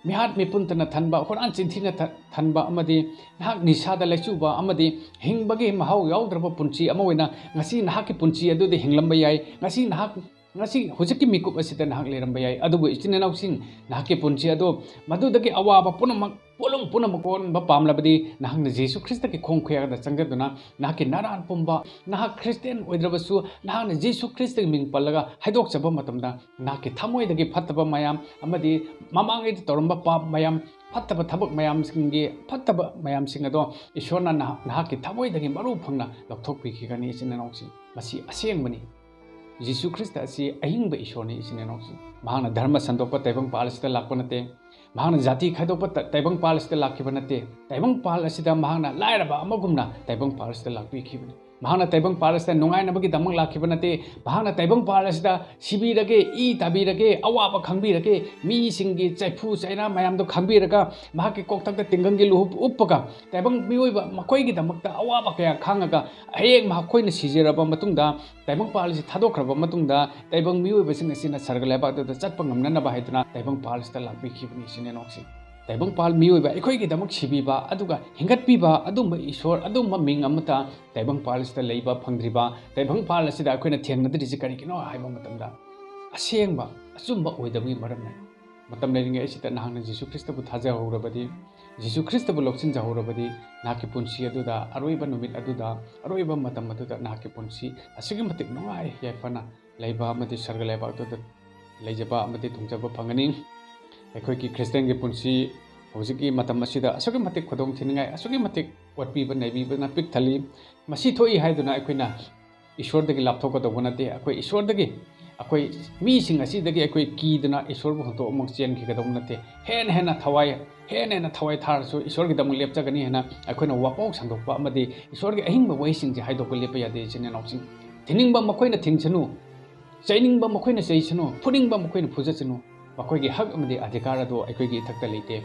ꯃꯤꯍꯥꯠ ꯃꯤꯄꯨꯟꯇꯅ ꯊꯟꯕ, ꯍꯨꯔꯥꯟ ꯆꯤꯟꯊꯤꯅ ꯊ-, ꯊꯟꯕ ꯑꯃꯗꯤ ꯅꯍꯥꯛ ꯅꯤꯁꯥꯗ ꯂꯩꯆꯨꯕ ꯑꯃꯗꯤ ꯍꯤꯡꯕꯒꯤ ꯃꯍꯥꯎ ꯌꯥꯎꯗ꯭ꯔꯕ ꯄꯨꯟꯁꯤ ꯑꯃ ꯑꯣꯏꯅ ꯉꯁꯤ ꯅꯍꯥꯛꯀꯤ ꯄꯨꯟꯁꯤ ꯑꯗꯨꯗ ꯍꯤꯡꯂꯝꯕ ꯌꯥꯏ꯫ ꯉꯁꯤ ꯅꯍꯥꯛ ꯉꯁꯤ ꯍꯧꯖꯤꯛꯀꯤ ꯃꯤꯀꯨꯞ ꯑꯁꯤꯗ ꯅꯍꯥꯛ ꯂꯩꯔꯝꯕ ꯌꯥꯏ, ꯑꯗꯨꯕꯨ ꯏꯆꯤꯟ ꯏꯅꯥꯎꯁꯤꯡ, ꯅꯍꯥꯛꯀꯤ ꯄꯨꯟꯁꯤ ꯑꯗꯣ ꯃꯗꯨꯗꯒꯤ ꯑꯋꯥꯕ ꯄꯨꯝꯅꯃꯛ, ꯄꯣꯠꯂꯨꯝ ꯄꯨꯝꯅꯃꯛ ꯀꯣꯛꯍꯟꯕ ꯄꯥꯝꯂꯕꯗꯤ, ꯅꯍꯥꯛꯅ ꯖꯤꯁꯨ ꯈ꯭ꯔꯤꯁꯇꯒꯤ ꯈꯣꯡ ꯈꯨꯌꯥꯗ ꯆꯪꯖꯗꯨꯅ, ꯅꯍꯥꯛꯀꯤ ꯅꯔꯥꯟ ꯄꯨꯝꯕ, ꯅꯍꯥꯛ ꯈ꯭ꯔꯤꯁꯇꯤꯌꯥꯟ ꯑꯣꯏꯗ꯭ꯔꯕꯁꯨ, ꯅꯍꯥꯛꯅ ꯖꯤꯁꯨ ꯈ꯭ꯔꯤꯁꯇꯒꯤ ꯃꯤꯡ ꯄꯜꯂꯒ ꯍꯥꯏꯗꯣꯛꯆꯕ ꯃꯇꯝꯗ, ꯅꯍꯥꯛꯀꯤ ꯊꯃꯣꯏꯗꯒꯤ ꯐꯠꯇꯕ ꯃꯌꯥꯝ ꯑꯃꯗꯤ ꯃꯃꯥꯡꯉꯩꯗ ꯇꯧꯔꯝꯕ ꯄꯥꯞ ꯃꯌꯥꯝ, ꯐꯠꯇꯕ ꯊꯕꯛ ꯃꯌꯥꯝꯁꯤꯡꯒꯤ, ꯐꯠꯇꯕ ꯃꯌꯥꯝꯁꯤꯡ ꯑꯗꯣ ꯏꯁꯣꯔꯅ ꯅꯍꯥꯛ, ꯅꯍꯥꯛꯀꯤ ꯊꯃꯣꯏꯗꯒꯤ ꯃꯔꯨ ꯐꯪꯅ ꯂꯧꯊꯣꯛꯄꯤꯈꯤꯒꯅꯤ, ꯏꯆꯤꯟ ꯏꯅꯥꯎꯁꯤꯡ꯫ ꯃꯁꯤ ꯑꯁꯦꯡꯕꯅꯤ꯫ ꯖꯤꯁꯨ ꯈ꯭ꯔꯤꯁꯇ ꯑꯁꯤ ꯑꯍꯤꯡꯕ ꯏꯁꯣꯔꯅꯤ, ꯏꯆꯤꯟ ꯏꯅꯥꯎꯁꯤꯡ꯫ ꯃꯍꯥꯛꯅ ꯙꯔꯃ ꯁꯟꯗꯣꯛꯄ ꯇꯥꯏꯕꯪꯄꯥꯜ ꯑꯁꯤꯗ ꯂꯥꯛꯄ ꯅꯠꯇꯦ꯫ ꯃꯍꯥꯛꯅ ꯖꯥꯇꯤ ꯈꯥꯏꯗꯣꯛꯄ ꯇ-, ꯇꯥꯏꯕꯪꯄꯥꯜ ꯑꯁꯤꯗ ꯂꯥꯛꯈꯤꯕ ꯅꯠꯇꯦ꯫ ꯇꯥꯏꯕꯪꯄꯥꯜ ꯑꯁꯤꯗ ꯃꯍꯥꯛꯅ ꯂꯥꯏꯔꯕ ꯑꯃꯒꯨꯝꯅ ꯇꯥꯏꯕꯪꯄꯥꯜ ꯑꯁꯤꯗ ꯂꯥꯛꯄꯤꯈꯤꯕꯅꯤ꯫ ꯃꯍꯥꯛꯅ ꯇꯥꯏꯕꯪꯄꯥꯜ ꯑꯁꯤꯗ ꯅꯨꯡꯉꯥꯏꯅꯕꯒꯤꯗꯃꯛ ꯂꯥꯛꯈꯤꯕ ꯅꯠꯇꯦ꯫ ꯃꯍꯥꯛꯅ ꯇꯥꯏꯕꯪꯄꯥꯜ ꯑꯁꯤꯗ ꯁꯤꯕꯤꯔꯒꯦ, ꯏ ꯇꯥꯕꯤꯔꯒꯦ, ꯑꯋꯥꯕ ꯈꯪꯕꯤꯔꯒꯦ, ꯃꯤꯁꯤꯡꯒꯤ ꯆꯩꯐꯨ ꯆꯩꯅꯥ ꯃꯌꯥꯝꯗꯣ ꯈꯪꯕꯤꯔꯒ, ꯃꯍꯥꯛꯀꯤ ꯀꯣꯛꯊꯛꯇ ꯇꯤꯡꯒꯪꯒꯤ ꯂꯨꯍꯨꯞ ꯎꯞꯄꯒ, ꯇꯥꯏꯕꯪ ꯃꯤꯑꯣꯏꯕ ꯃꯈꯣꯏꯒꯤꯗꯃꯛꯇ ꯑꯋꯥꯕ ꯀꯌꯥ ꯈꯥꯡꯉꯒ, ꯍꯌꯦꯡ ꯃꯈꯣꯏꯅ ꯁꯤꯖꯔꯕ ꯃꯇꯨꯡꯗ, ꯇꯥꯏꯕꯪꯄꯥꯜ ꯑꯁꯤ ꯊꯥꯗꯣꯛꯈ꯭ꯔꯕ ꯃꯇꯨꯡꯗ, ꯇꯥꯏꯕꯪ ꯃꯤꯑꯣꯏꯕꯁꯤꯡ ꯑꯁꯤꯅ ꯁꯔꯒ ꯂꯩꯕꯥꯛꯇꯨꯗ ꯆꯠꯄ ꯉꯝꯅꯅꯕ ꯍꯥꯏꯗꯨꯅ ꯇꯥꯏꯕꯪꯄꯥꯜ ꯑꯁꯤꯗ ꯂꯥꯛꯄꯤꯈꯤꯕꯅꯤ, ꯏꯆꯤꯟ ꯏꯅꯥꯎꯁꯤꯡ꯫ ꯇꯥꯏꯕꯪꯄꯥꯜ ꯃꯤꯑꯣꯏꯕ ꯑꯩꯈꯣꯏꯒꯤꯗꯃꯛ ꯁꯤꯕꯤꯕ ꯑꯗꯨꯒ ꯍꯤꯡꯒꯠꯄꯤꯕ ꯑꯗꯨꯝꯕ ꯏꯁꯣꯔ, ꯑꯗꯨꯝꯕ ꯃꯤꯡ ꯑꯃꯠꯇ ꯇꯥꯏꯕꯪꯄꯥꯜ ꯑꯁꯤꯗ ꯂꯩꯕ ꯐꯪꯗ꯭ꯔꯤꯕ, ꯇꯥꯏꯕꯪꯄꯥꯜ ꯑꯁꯤꯗ ꯑꯩꯈꯣꯏꯅ ꯊꯦꯡꯅꯗ꯭ꯔꯤꯁꯤ ꯀꯔꯤꯒꯤꯅꯣ ꯍꯥꯏꯕ ꯃꯇꯝꯗ, ꯑꯁꯦꯡꯕ ꯑꯆꯨꯝꯕ ꯑꯣꯏꯗꯕꯒꯤ ꯃꯔꯝꯅꯤ꯫ ꯃꯇꯝ ꯂꯩꯔꯤꯉꯩ ꯑꯁꯤꯗ ꯅꯍꯥꯛꯅ ꯖꯤꯁꯨ ꯈ꯭ꯔꯤꯁꯇꯕꯨ ꯊꯥꯖꯍꯧꯔꯕꯗꯤ, ꯖꯤꯁꯨ ꯈ꯭ꯔꯤꯁꯇꯕꯨ ꯂꯧꯁꯤꯟꯖꯍꯧꯔꯕꯗꯤ, ꯅꯍꯥꯛꯀꯤ ꯄꯨꯟꯁꯤ ꯑꯗꯨꯗ, ꯑꯔꯣꯏꯕ ꯅꯨꯃꯤꯠ ꯑꯗꯨꯗ, ꯑꯔꯣꯏꯕ ꯃꯇꯝ ꯑꯗꯨꯗ ꯅꯍꯥꯛꯀꯤ ꯄꯨꯟꯁꯤ ꯑꯁꯨꯛꯀꯤ ꯃꯇꯤꯛ ꯅꯨꯡꯉꯥꯏ ꯌꯥꯏꯐꯅ ꯂꯩꯕ ꯑꯃꯗꯤ ꯁꯔꯒ ꯂꯩꯕꯥꯛꯇꯨꯗ ꯂꯩꯖꯕ ꯑꯃꯗꯤ ꯊꯨꯡꯖꯕ ꯐꯪꯒꯅꯤ꯫ ꯑꯩꯈꯣꯏꯒꯤ ꯈ꯭ꯔꯤꯁꯇꯤꯌꯥꯟꯒꯤ ꯄꯨꯟꯁꯤ ꯍꯧꯖꯤꯛꯀꯤ ꯃꯇꯝ ꯑꯁꯤꯗ ꯑꯁꯨꯛꯀꯤ ꯃꯇꯤꯛ ꯈꯨꯗꯣꯡ ꯊꯤꯅꯤꯡꯉꯥꯏ, ꯑꯁꯨꯛꯀꯤ ꯃꯇꯤꯛ ꯑꯣꯠꯄꯤꯕ ꯅꯩꯕꯤꯕꯅ ꯄꯤꯛ ꯊꯜꯂꯤ꯫ ꯃꯁꯤ ꯊꯣꯛꯏ ꯍꯥꯏꯗꯨꯅ ꯑꯩꯈꯣꯏꯅ ꯏꯁꯣꯔꯗꯒꯤ ꯂꯥꯞꯊꯣꯛꯀꯗꯧꯕ ꯅꯠꯇꯦ꯫ ꯑꯩꯈꯣꯏ ꯏꯁꯣꯔꯗꯒꯤ, ꯑꯩꯈꯣꯏ ꯃꯤꯁꯤꯡ ꯑꯁꯤꯗꯒꯤ ꯑꯩꯈꯣꯏ ꯀꯤꯗꯨꯅ ꯏꯁꯣꯔꯕꯨ ꯍꯨꯟꯗꯣꯛꯑꯃꯨꯛ ꯆꯦꯟꯈꯤꯒꯗꯧꯕ ꯅꯠꯇꯦ꯫ ꯍꯦꯟꯅ ꯍꯦꯟꯅ ꯊꯋꯥꯏ, ꯍꯦꯟꯅ ꯍꯦꯟꯅ ꯊꯋꯥꯏ ꯊꯥꯔꯁꯨ ꯏꯁꯣꯔꯒꯤꯗꯃꯛ ꯂꯦꯞꯆꯒꯅꯤ ꯍꯥꯏꯅ ꯑꯩꯈꯣꯏꯅ ꯋꯥꯄꯥꯎ ꯁꯟꯗꯣꯛꯄ ꯑꯃꯗꯤ ꯏꯁꯣꯔꯒꯤ ꯑꯍꯤꯡꯕ ꯋꯥꯍꯩꯁꯤꯡꯁꯦ ꯍꯥꯏꯗꯣꯛꯄ ꯂꯦꯞꯄ ꯌꯥꯗꯦ, ꯏꯆꯤꯟ ꯏꯅꯥꯎꯁꯤꯡ꯫ ꯊꯤꯅꯤꯡꯕ ꯃꯈꯣꯏꯅ ꯊꯤꯡꯁꯅꯨ, ꯆꯩꯅꯤꯡꯕ ꯃꯈꯣꯏꯅ ꯆꯩꯁꯅꯨ, ꯐꯨꯅꯤꯡꯕ ꯃꯈꯣꯏꯅ ꯐꯨꯖꯁꯅꯨ, ꯃꯈꯣꯏꯒꯤ ꯍꯛ ꯑꯃꯗꯤ ꯑꯙꯤꯀꯥꯔ ꯑꯗꯨ ꯑꯩꯈꯣꯏꯒꯤ ꯏꯊꯛꯇ ꯂꯩꯇꯦ꯫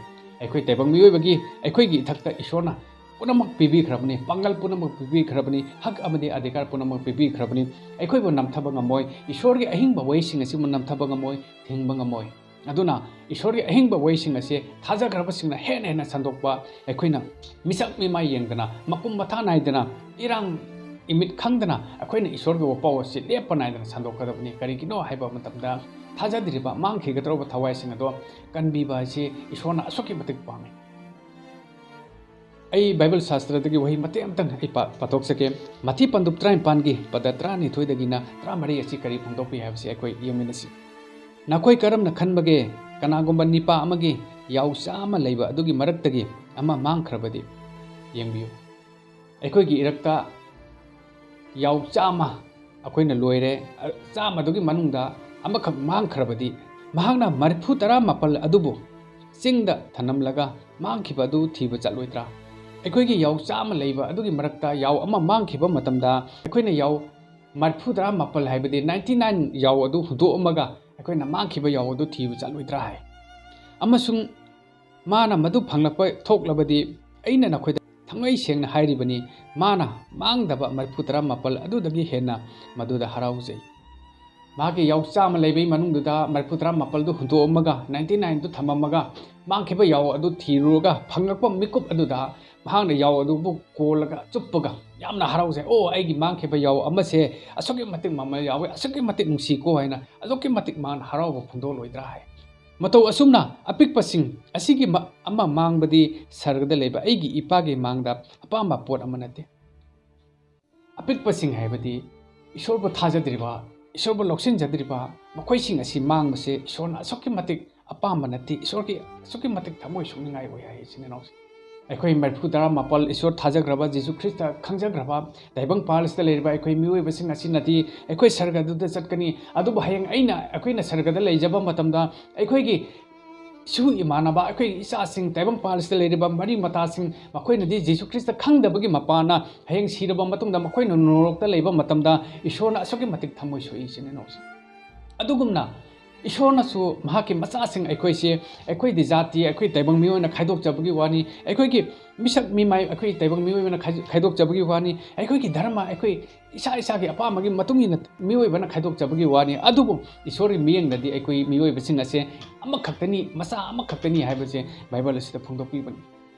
ꯑꯩꯈꯣꯏ ꯇꯥꯏꯕꯪ ꯃꯤꯑꯣꯏꯕꯒꯤ, ꯑꯩꯈꯣꯏꯒꯤ ꯏꯊꯛꯇ ꯏꯁꯣꯔꯅ ꯄꯨꯝꯅꯃꯛ ꯄꯤꯕꯤꯈ꯭ꯔꯕꯅꯤ, ꯄꯥꯡꯒꯜ ꯄꯨꯝꯅꯃꯛ ꯄꯤꯕꯤꯈ꯭ꯔꯕꯅꯤ, ꯍꯛ ꯑꯃꯗꯤ ꯑꯙꯤꯀꯥꯔ ꯄꯨꯝꯅꯃꯛ ꯄꯤꯕꯤꯈ꯭ꯔꯕꯅꯤ꯫ ꯑꯩꯈꯣꯏꯕꯨ ꯅꯝꯊꯕ ꯉꯝꯃꯣꯏ, ꯏꯁꯣꯔꯒꯤ ꯑꯍꯤꯡꯕ ꯋꯥꯍꯩꯁꯤꯡ ꯑꯁꯤꯕꯨ ꯅꯝꯊꯕ ꯉꯝꯃꯣꯏ, ꯊꯤꯡꯕ ꯉꯝꯃꯣꯏ꯫ ꯑꯗꯨꯅ ꯏꯁꯣꯔꯒꯤ ꯑꯍꯤꯡꯕ ꯋꯥꯍꯩꯁꯤꯡ ꯑꯁꯤ ꯊꯥꯖꯈ꯭ꯔꯕꯁꯤꯡꯅ ꯍꯦꯟꯅ ꯍꯦꯟꯅ ꯁꯟꯗꯣꯛꯄ, ꯑꯩꯈꯣꯏꯅ ꯃꯤꯁꯛ ꯃꯤꯃꯥꯏ ꯌꯦꯡꯗꯅ, ꯃꯀꯨꯝ ꯃꯊꯥ ꯅꯥꯏꯗꯅ, ꯏꯔꯥꯡ ꯏꯃꯤꯠ ꯈꯪꯗꯅ ꯑꯩꯈꯣꯏꯅ ꯏꯁꯣꯔꯒꯤ ꯋꯥꯄꯥꯎ ꯑꯁꯤ ꯂꯦꯞꯄ ꯅꯥꯏꯗꯅ ꯁꯟꯗꯣꯛꯀꯗꯕꯅꯤ꯫ ꯀꯔꯤꯒꯤꯅꯣ ꯍꯥꯏꯕ ꯃꯇꯝꯗ, ꯊꯥꯖꯗ꯭ꯔꯤꯕ ꯃꯥꯡꯈꯤꯒꯗꯧꯔꯕ ꯊꯋꯥꯏꯁꯤꯡ ꯑꯗꯣ ꯀꯟꯕꯤꯕ ꯍꯥꯏꯁꯤ ꯏꯁꯣꯔꯅ ꯑꯁꯨꯛꯀꯤ ꯃꯇꯤꯛ ꯄꯥꯝꯃꯤ꯫ ꯑꯩ ꯕꯥꯏꯕꯜ ꯁꯥꯁꯇ꯭ꯔꯗꯒꯤ ꯋꯥꯍꯩ ꯃꯇꯦꯛ ꯑꯃꯇꯪ ꯑꯩ ꯄꯥ-, ꯄꯥꯊꯣꯛꯆꯒꯦ꯫ ꯃꯊꯤ ꯄꯟꯗꯨꯞ ꯇꯔꯥꯅꯤꯄꯥꯟꯒꯤ ꯄꯗ ꯇꯔꯥꯅꯤꯊꯣꯏꯗꯒꯤꯅ ꯇꯔꯥꯃꯔꯤ ꯑꯁꯤ ꯀꯔꯤ ꯐꯣꯡꯗꯣꯛꯄꯤ ꯍꯥꯏꯕꯁꯤ ꯑꯩꯈꯣꯏ ꯌꯦꯡꯃꯤꯟꯅꯁꯤ꯫ ꯅꯈꯣꯏ ꯀꯔꯝꯅ ꯈꯟꯕꯒꯦ? ꯀꯅꯥꯒꯨꯝꯕ ꯅꯤꯄꯥ ꯑꯃꯒꯤ ꯌꯥꯎ ꯆꯥꯝꯃ ꯂꯩꯕ ꯑꯗꯨꯒꯤ ꯃꯔꯛꯇꯒꯤ ꯑꯃ ꯃꯥꯡꯈ꯭ꯔꯕꯗꯤ? ꯌꯦꯡꯕꯤꯌꯨ꯫ ꯑꯩꯈꯣꯏꯒꯤ ꯏꯔꯛꯇ ꯌꯥꯎ ꯆꯥꯝꯃ ꯑꯩꯈꯣꯏꯅ ꯂꯣꯏꯔꯦ꯫ ꯆꯥꯝꯃꯗꯨꯒꯤ ꯃꯅꯨꯡꯗ ꯑꯃꯈꯛ ꯃꯥꯡꯈ꯭ꯔꯕꯗꯤ, ꯃꯍꯥꯛꯅ ꯃꯔꯤꯐꯨ ꯇꯔꯥ ꯃꯥꯄꯜ ꯑꯗꯨꯕꯨ ꯆꯤꯡꯗ ꯊꯅꯝꯂꯒ ꯃꯥꯡꯈꯤꯕ ꯑꯗꯨ ꯊꯤꯕ ꯆꯠꯂꯣꯏꯗ꯭ꯔꯥ? ꯑꯩꯈꯣꯏꯒꯤ ꯌꯥꯎ ꯆꯥꯝꯃ ꯂꯩꯕ ꯑꯗꯨꯒꯤ ꯃꯔꯛꯇ ꯌꯥꯎ ꯑꯃ ꯃꯥꯡꯈꯤꯕ ꯃꯇꯝꯗ, ꯑꯩꯈꯣꯏꯅ ꯌꯥꯎ ꯃꯔꯤꯐꯨ ꯇꯔꯥ ꯃꯥꯄꯜ, ꯍꯥꯏꯕꯗꯤ ninety nine ꯌꯥꯎ ꯑꯗꯨ ꯍꯨꯟꯗꯣꯛꯑꯝꯃꯒ ꯑꯩꯈꯣꯏꯅ ꯃꯥꯡꯈꯤꯕ ꯌꯥꯎ ꯑꯗꯨ ꯊꯤꯕ ꯆꯠꯂꯣꯏꯗ꯭ꯔꯥ ꯍꯥꯏ꯫ ꯑꯃꯁꯨꯡ ꯃꯥꯅ ꯃꯗꯨ ꯐꯪꯂꯛꯄ ꯊꯣꯛꯂꯕꯗꯤ, ꯑꯩꯅ ꯅꯈꯣꯏꯗ ꯊꯃꯣꯏ ꯁꯦꯡꯅ ꯍꯥꯏꯔꯤꯕꯅꯤ, ꯃꯥꯅ ꯃꯥꯡꯗꯕ ꯃꯔꯤꯐꯨ ꯇꯔꯥ ꯃꯥꯄꯜ ꯑꯗꯨꯗꯒꯤ ꯍꯦꯟꯅ ꯃꯗꯨꯗ ꯍꯔꯥꯎꯖꯩ꯫ ꯃꯥꯒꯤ ꯌꯥꯎ ꯆꯥꯝꯃ ꯂꯩꯕꯒꯤ ꯃꯅꯨꯡꯗꯨꯗ ꯃꯔꯤꯐꯨ ꯇꯔꯥ ꯃꯥꯄꯜꯗꯨ ꯍꯨꯟꯗꯣꯛꯑꯝꯃꯒ, ninety nine ꯗꯨ ꯊꯝꯃꯝꯃꯒ, ꯃꯥꯡꯈꯤꯕ ꯌꯥꯎ ꯑꯗꯨ ꯊꯤꯔꯨꯔꯒ ꯐꯪꯂꯛꯄ ꯃꯤꯀꯨꯞ ꯑꯗꯨꯗ ꯃꯍꯥꯛꯅ ꯌꯥꯎ ꯑꯗꯨꯕꯨ ꯀꯣꯜꯂꯒ ꯆꯨꯞꯄꯒ ꯌꯥꯝꯅ ꯍꯔꯥꯎꯖꯩ꯫ "ꯑꯣ, ꯑꯩꯒꯤ ꯃꯥꯡꯈꯤꯕ ꯌꯥꯎ ꯑꯃꯁꯦ ꯑꯁꯨꯛꯀꯤ ꯃꯇꯤꯛ ꯃꯃꯜ ꯌꯥꯎꯋꯤ, ꯑꯁꯨꯛꯀꯤ ꯃꯇꯤꯛ ꯅꯨꯡꯁꯤꯀꯣ" ꯍꯥꯏꯅ ꯑꯁꯨꯛꯀꯤ ꯃꯇꯤꯛ ꯃꯥꯅ ꯍꯔꯥꯎꯕ ꯐꯣꯡꯗꯣꯛꯂꯣꯏꯗ꯭ꯔꯥ ꯍꯥꯏ꯫ ꯃꯇꯧ ꯑꯁꯨꯝꯅ ꯑꯄꯤꯛꯄꯁꯤꯡ ꯑꯁꯤꯒꯤ ꯃ-, ꯑꯃ ꯃꯥꯡꯕꯗꯤ ꯁꯔꯒꯗ ꯂꯩꯕ ꯑꯩꯒꯤ ꯏꯄꯥꯒꯤ ꯃꯥꯡꯗ ꯑꯄꯥꯝꯕ ꯄꯣꯠ ꯑꯃ ꯅꯠꯇꯦ꯫ ꯑꯄꯤꯛꯄꯁꯤꯡ ꯍꯥꯏꯕꯗꯤ ꯏꯁꯣꯔꯕꯨ ꯊꯥꯖꯗ꯭ꯔꯤꯕ, ꯏꯁꯣꯔꯕꯨ ꯂꯧꯁꯤꯟꯖꯗ꯭ꯔꯤꯕ ꯃꯈꯣꯏꯁꯤꯡ ꯑꯁꯤ ꯃꯥꯡꯕꯁꯦ ꯏꯁꯣꯔꯅ ꯑꯁꯨꯛꯀꯤ ꯃꯇꯤꯛ ꯑꯄꯥꯝꯕ ꯅꯠꯇꯦ, ꯏꯁꯣꯔꯒꯤ ꯑꯁꯨꯛꯀꯤ ꯃꯇꯤꯛ ꯊꯃꯣꯏ ꯁꯣꯛꯅꯤꯡꯉꯥꯏ ꯑꯣꯏ ꯍꯥꯏ, ꯏꯆꯤꯟ ꯏꯅꯥꯎꯁꯤꯡ꯫ ꯑꯩꯈꯣꯏ ꯃꯔꯤꯐꯨ ꯇꯔꯥ ꯃꯥꯄꯜ ꯏꯁꯣꯔ ꯊꯥꯖꯈ꯭ꯔꯕ, ꯖꯤꯁꯨ ꯈ꯭ꯔꯤꯁꯇ ꯈꯪꯖꯈ꯭ꯔꯕ ꯇꯥꯏꯕꯪ ꯄꯥꯜ ꯑꯁꯤꯗ ꯂꯩꯔꯤꯕ ꯑꯩꯈꯣꯏ ꯃꯤꯑꯣꯏꯕꯁꯤꯡ ꯑꯁꯤꯅꯗꯤ ꯑꯩꯈꯣꯏ ꯁꯔꯒꯗꯨꯗ ꯆꯠꯀꯅꯤ꯫ ꯑꯗꯨꯕꯨ ꯍꯌꯦꯡ ꯑꯩꯅ, ꯑꯩꯈꯣꯏꯅ ꯁꯔꯒꯗ ꯂꯩꯖꯕ ꯃꯇꯝꯗ, ꯑꯩꯈꯣꯏꯒꯤ ꯏꯁꯨ ꯏꯃꯥꯟꯅꯕ, ꯑꯩꯈꯣꯏꯒꯤ ꯏꯆꯥꯁꯤꯡ, ꯇꯥꯏꯕꯪ ꯄꯥꯜ ꯑꯁꯤꯗ ꯂꯩꯔꯤꯕ ꯃꯔꯤ ꯃꯇꯥꯁꯤꯡ, ꯃꯈꯣꯏꯅꯗꯤ ꯖꯤꯁꯨ ꯈ꯭ꯔꯤꯁꯇ ꯈꯪꯗꯕꯒꯤ ꯃꯄꯥꯟꯅ ꯍꯌꯦꯡ ꯁꯤꯔꯕ ꯃꯇꯨꯡꯗ ꯃꯈꯣꯏꯅ ꯅꯣꯔꯣꯛꯇ ꯂꯩꯕ ꯃꯇꯝꯗ ꯏꯁꯣꯔꯅ ꯑꯁꯨꯛꯀꯤ ꯃꯇꯤꯛ ꯊꯃꯣꯏ ꯁꯣꯛꯏ, ꯏꯆꯤꯟ ꯏꯅꯥꯎꯁꯤꯡ꯫ ꯑꯗꯨꯒꯨꯝꯅ ꯏꯁꯣꯔꯅꯁꯨ ꯃꯍꯥꯛꯀꯤ ꯃꯆꯥꯁꯤꯡ ꯑꯩꯈꯣꯏꯁꯦ, ꯑꯩꯈꯣꯏꯗꯤ ꯖꯥꯇꯤ, ꯑꯩꯈꯣꯏ ꯇꯥꯏꯕꯪ ꯃꯤꯑꯣꯏꯅ ꯈꯥꯏꯗꯣꯛꯆꯕꯒꯤ ꯋꯥꯅꯤ, ꯑꯩꯈꯣꯏꯒꯤ ꯃꯤꯁꯛ ꯃꯤꯃꯥꯏ ꯑꯩꯈꯣꯏ ꯇꯥꯏꯕꯪ ꯃꯤꯑꯣꯏꯕꯅ ꯈꯥꯏ-, ꯈꯥꯏꯗꯣꯛꯆꯕꯒꯤ ꯋꯥꯅꯤ, ꯑꯩꯈꯣꯏꯒꯤ ꯙꯔꯃ ꯑꯩꯈꯣꯏ ꯏꯁꯥ ꯏꯁꯥꯒꯤ ꯑꯄꯥꯝꯕꯒꯤ ꯃꯇꯨꯡ ꯏꯟꯅ ꯃꯤꯑꯣꯏꯕꯅ ꯈꯥꯏꯗꯣꯛꯆꯕꯒꯤ ꯋꯥꯅꯤ꯫ ꯑꯗꯨꯕꯨ ꯏꯁꯣꯔꯒꯤ ꯃꯤꯠꯌꯦꯡꯗꯗꯤ ꯑꯩꯈꯣꯏ ꯃꯤꯑꯣꯏꯕꯁꯤꯡ ꯑꯁꯦ ꯑꯃꯈꯛꯇꯅꯤ, ꯃꯆꯥ ꯑꯃꯈꯛꯇꯅꯤ ꯍꯥꯏꯕꯁꯦ ꯕꯥꯏꯕꯜ ꯑꯁꯤꯗ ꯐꯣꯡꯗꯣꯛꯄꯤꯕꯅꯤ꯫